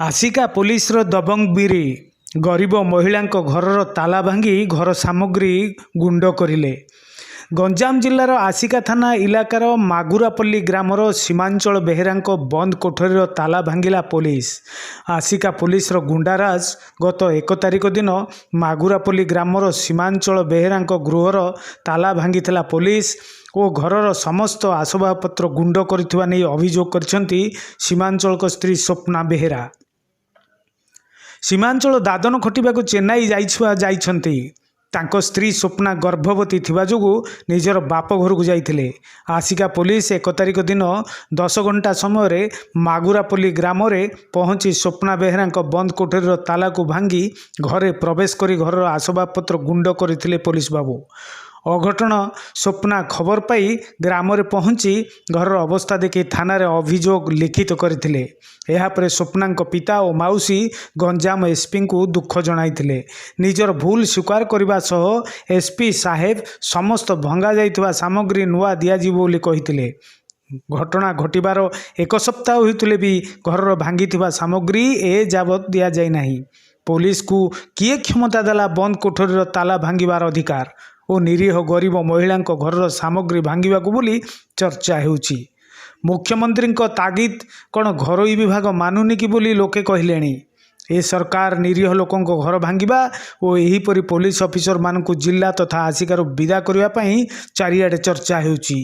ଆସିକା ପୋଲିସର ଦବଙ୍ଗଗିରି। ଗରିବ ମହିଳାଙ୍କ ଘରର ତାଲା ଭାଙ୍ଗି ଘର ସାମଗ୍ରୀ ଗୁଣ୍ଡ କରିଲେ। ଗଞ୍ଜାମ ଜିଲ୍ଲାର ଆସିକା ଥାନା ଇଲାକାର ମାଗୁରାପଲ୍ଲୀ ଗ୍ରାମର ସୀମାଞ୍ଚଳ ବେହେରାଙ୍କ ବନ୍ଦ କୋଠରୀର ତାଲା ଭାଙ୍ଗିଲା ପୋଲିସ। ଆସିକା ପୋଲିସର ଗୁଣ୍ଡାରାଜ। ଗତ 1 ତାରିଖ ଦିନ ମାଗୁରାପଲ୍ଲୀ ଗ୍ରାମର ସୀମାଞ୍ଚଳ ବେହେରାଙ୍କ ଗୃହର ତାଲା ଭାଙ୍ଗିଥିଲା ପୋଲିସ ଓ ଘରର ସମସ୍ତ ଆସବାବପତ୍ର ଗୁଣ୍ଡ କରିଥିବା ନେଇ ଅଭିଯୋଗ କରିଛନ୍ତି ସୀମାଞ୍ଚଳଙ୍କ ସ୍ତ୍ରୀ ସ୍ୱପ୍ନା ବେହେରା। ସୀମାଞ୍ଚଳ ଦାଦନ ଖଟିବାକୁ ଚେନ୍ନାଇ ଯାଇଛନ୍ତି। ତାଙ୍କ ସ୍ତ୍ରୀ ସ୍ୱପ୍ନା ଗର୍ଭବତୀ ଥିବା ଯୋଗୁଁ ନିଜର ବାପ ଘରକୁ ଯାଇଥିଲେ। ଆସିକା ପୋଲିସ 1 ତାରିଖ ଦିନ 10 ଘଣ୍ଟା ସମୟରେ ମାଗୁରାପଲ୍ଲୀ ଗ୍ରାମରେ ପହଞ୍ଚି ସ୍ୱପ୍ନା ବେହେରାଙ୍କ ବନ୍ଦ କୋଠରୀର ତାଲାକୁ ଭାଙ୍ଗି ଘରେ ପ୍ରବେଶ କରି ଘରର ଆସବାବପତ୍ର ଗୁଣ୍ଡ କରିଥିଲେ ପୋଲିସ ବାବୁ। ଅଘଟଣ ସ୍ୱପ୍ନା ଖବର ପାଇ ଗ୍ରାମରେ ପହଞ୍ଚି ଘରର ଅବସ୍ଥା ଦେଖି ଥାନାରେ ଅଭିଯୋଗ ଲିଖିତ କରିଥିଲେ। ଏହାପରେ ସ୍ୱପ୍ନାଙ୍କ ପିତା ଓ ମାଉସୀ ଗଞ୍ଜାମ ଏସ୍ପିଙ୍କୁ ଦୁଃଖ ଜଣାଇଥିଲେ। ନିଜର ଭୁଲ ସ୍ୱୀକାର କରିବା ସହ ଏସ୍ପି ସାହେବ ସମସ୍ତ ଭଙ୍ଗା ଯାଇଥିବା ସାମଗ୍ରୀ ନୂଆ ଦିଆଯିବ ବୋଲି କହିଥିଲେ। ଘଟଣା ଘଟିବାର ଏକ ସପ୍ତାହ ହୋଇଥିଲେ ବି ଘରର ଭାଙ୍ଗିଥିବା ସାମଗ୍ରୀ ଏ ଯାବତ୍ ଦିଆଯାଇ ନାହିଁ। ପୋଲିସକୁ କିଏ କ୍ଷମତା ଦେଲା ବନ୍ଦ କୋଠରୀର ତାଲା ଭାଙ୍ଗିବାର ଅଧିକାର ଓ ନିରୀହ ଗରିବ ମହିଳାଙ୍କ ଘରର ସାମଗ୍ରୀ ଭାଙ୍ଗିବାକୁ ବୋଲି ଚର୍ଚ୍ଚା ହେଉଛି। ମୁଖ୍ୟମନ୍ତ୍ରୀଙ୍କ ତାଗିଦ କ'ଣ ଘରୋଇ ବିଭାଗ ମାନୁନି କି ବୋଲି ଲୋକେ କହିଲେଣି। ଏ ସରକାର ନିରୀହ ଲୋକଙ୍କ ଘର ଭାଙ୍ଗିବା ଓ ଏହିପରି ପୋଲିସ ଅଫିସରମାନଙ୍କୁ ଜିଲ୍ଲା ତଥା ଆସିକାରୁ ବିଦା କରିବା ପାଇଁ ଚାରିଆଡ଼େ ଚର୍ଚ୍ଚା ହେଉଛି।